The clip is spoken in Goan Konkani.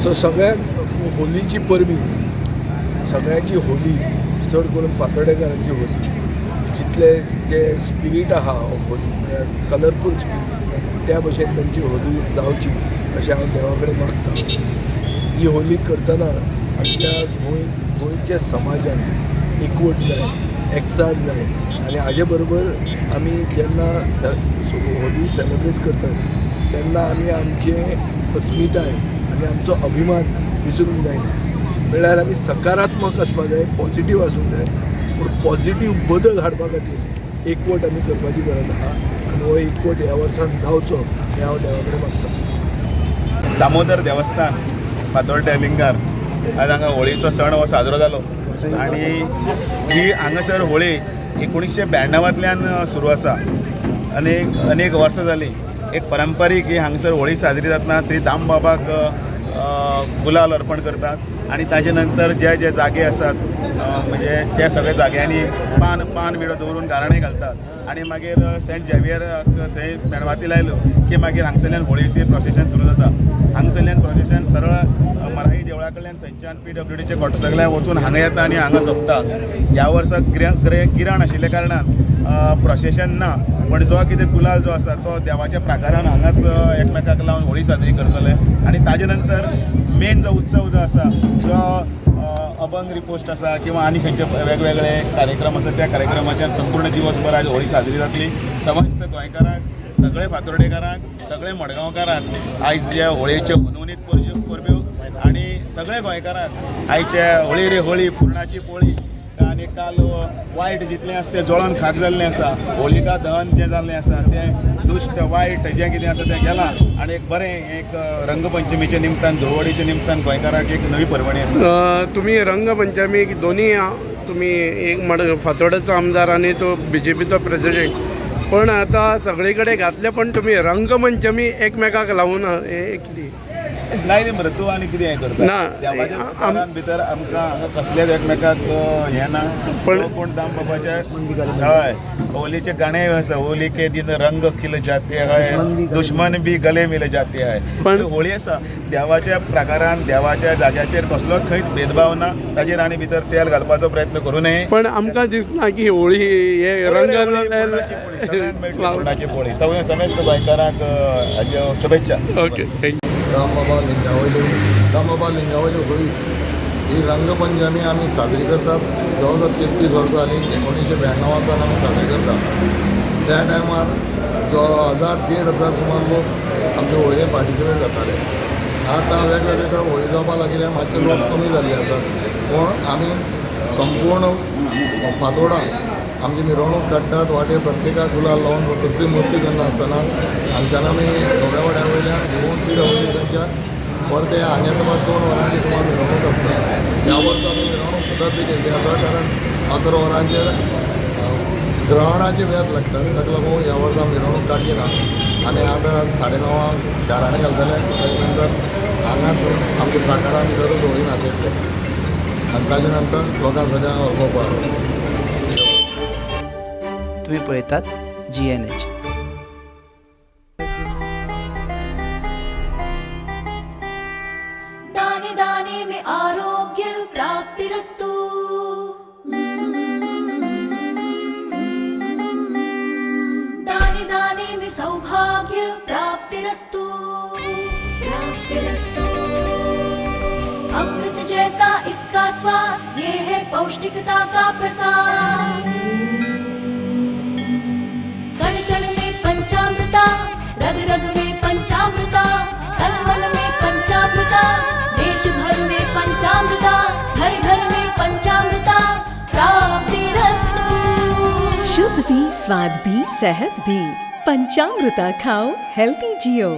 सो सगळ्यांक होलीची परबी, सगळ्यांची होली, चड करून फातर्डेकारांची होली, जितले जे स्पिरीट आहा ऑफ होली म्हळ्यार कलरफूल स्पिरीट, त्या भशेन तांची होली जावची अशें हांव देवा कडेन मागतां. ही होली करतना आमच्या गोंयच्या समाजान एकवट जाय, एकचार जाय आनी हाजे बरोबर आमी जेन्ना होली सेलिब्रेट करतात तेन्ना आमी आमचे अस्मिताय आनी आमचो अभिमान विसरूंक जायना. म्हळ्यार आमी सकारात्मक आसपाक जाय, पॉझिटीव आसूंक जाय, पूण पॉझिटीव बदल हाडपा खातीर एकवट आमी करपाची गरज आहा आनी हो एकवट ह्या वर्सान जावचो हें हांव देवा कडेन मागतां. दामोदर देवस्थान फातोर्ड्या लिंगार आज हांगा होळीचो सण हो साजरो जालो आनी ही हांगासर होळी 1992तल्यान सुरू आसा. अनेक अनेक वर्सां जालीं एक परंपरीक ही हांगासर होळी साजरी जातना श्री दामबाबाक गुलाल अर्पण करतात आनी ताजे नंतर जे जे जागे आसात म्हणजे त्या सगळ्या जाग्यांनी पान पान विडो दवरून गाराणें घालतात आनी मागीर सेंट झेवियराक थंय मेणवाती लायल्यो की मागीर हांगसरल्यान होळीचें प्रोसेशन सुरू जाता. हांगसरल्यान प्रोसेशन सरळ मराई देवळा कडल्यान थंयच्यान PWDचे क्वॉर्टर सगळ्यान वचून हांगा येता आनी हांगा सोंपता. ह्या वर्सा गिराण आशिल्ल्या कारणान प्रोसेशन ना, पण जो कितें गुलाल जो आसा तो देवाच्या प्राकारान हांगाच एकमेकाक लावन होळी साजरी करतले आनी ताजे नंतर मेन जो उत्सव जो आसा जो अभंग रिपोस्ट आसा किंवा आनी खंयचे वेगवेगळे कार्यक्रम आसा त्या कार्यक्रमाच्यान संपूर्ण दिवसभर आज होळी साजरी जातली. समस्त गोंयकारांक, सगळे फातोर्डेकारांक, सगळे मडगांवकारांक आयज ज्या होळयेच्यो हुनहुनीत परब्यो आनी सगळे गोंयकारांक आयच्या होळी रे होळी पुरणाची पोळी आनी काल वायट जितलें आसा तें जळोन खाक जाल्लें आसा, होलिका दहन जें जाल्लें आसा तें दुश्ट वायट जें कितें आसा तें गेलां आनी एक बरें एक रंगपंचमीच्या निमतान, धुळवडीच्या निमतान गोंयकारांक एक नवी पर्वणी आसा. तुमी रंगपंचमीक दोनी तुमी एक फातोर्डेचो आमदार आनी तो BJPचो प्रेसिडेंट, पण आतां सगळे कडेन घातले, पण तुमी रंगपंचमी एकमेकाक लावूना हें कितें लायलें मरे तूं आनी कितें हें करता ना देवाच्या उपकारान भितर आमकां हांगा कसलेच एकमेकाक हें ना. पण कोण दामबाबाच्या हय होलीचे गाणे आसा, होली के दिन रंग खिल जाते है, दुश्मन भी गले मिल जाते है. पण होळी आसा देवाच्या प्रकारान, देवाच्या जाग्याचेर कसलोच खंयच भेदभाव ना, ताजेर आनी भितर तेल घालपाचो प्रयत्न करूं नये. पण आमकां दिसना की होळी हे रंग पुरणाची पोळी. सगळ्या समेस्त गोंयकारांक हाज्यो शुभेच्छा. Okay, thank you. Dambaba लिंगावयली Holi ही रंगपंचमी आमी साजरी करतात. जवळ जवळ 33 वर्सां जालीं, 1992सावन आमी साजरी करतात. त्या टायमार जो 1000 1500 सुमार लोक आमचे होळये पार्टिसिपेट जाताले. आतां वेगवेगळे होळी जावपाक लागिल्ल्यान मातशे लोक कमी जाल्ले आसात, पूण आमी संपूर्ण फातोडा आमची मिरवणूक काडटात. वाटेर प्रत्येकाक गुलाल लावन कसली मस्ती करनासतना हांगच्यान आमी धव्या वाड्या वयल्यान घेवन PWD परते हांगा सुमार 2 वरांची सुमार मिरवणूक आसता. ह्या वर्सा आमी मिरवणूक मुखार केल्ली आसा, कारण 11 वरांचेर ग्रहणाची वेळ लागता, ताका लागून ह्या वर्सा मिरवणूक काडची ना. आमी आतां 9:30 गाराणें घालतले, ताजे नंतर हांगाच आमच्या प्राकारां भितरूच होळी नाचयतले आनी ताजे नंतर लोकांक सगळ्यांक व्हरपाक. तुम्ही पळयतात GNH. दाने दाने में आरोग्य प्राप्तिरस्तु. दाने दाने में सौभाग्य प्राप्तिरस्तु. प्राप्तिरस्तु. अमृत जैसा इसका स्वाद, ये है पौष्टिकता का प्रसाद. कण कण में पंचामृता, रग रग में पंचामृता, तन मन में पंचामृता, देश भर में पंचामृता, घर घर में पंचामृता प्राप्तिरस्तु. शुद्ध भी, स्वाद भी, सेहत भी. पंचामृता खाओ, हेल्दी जियो.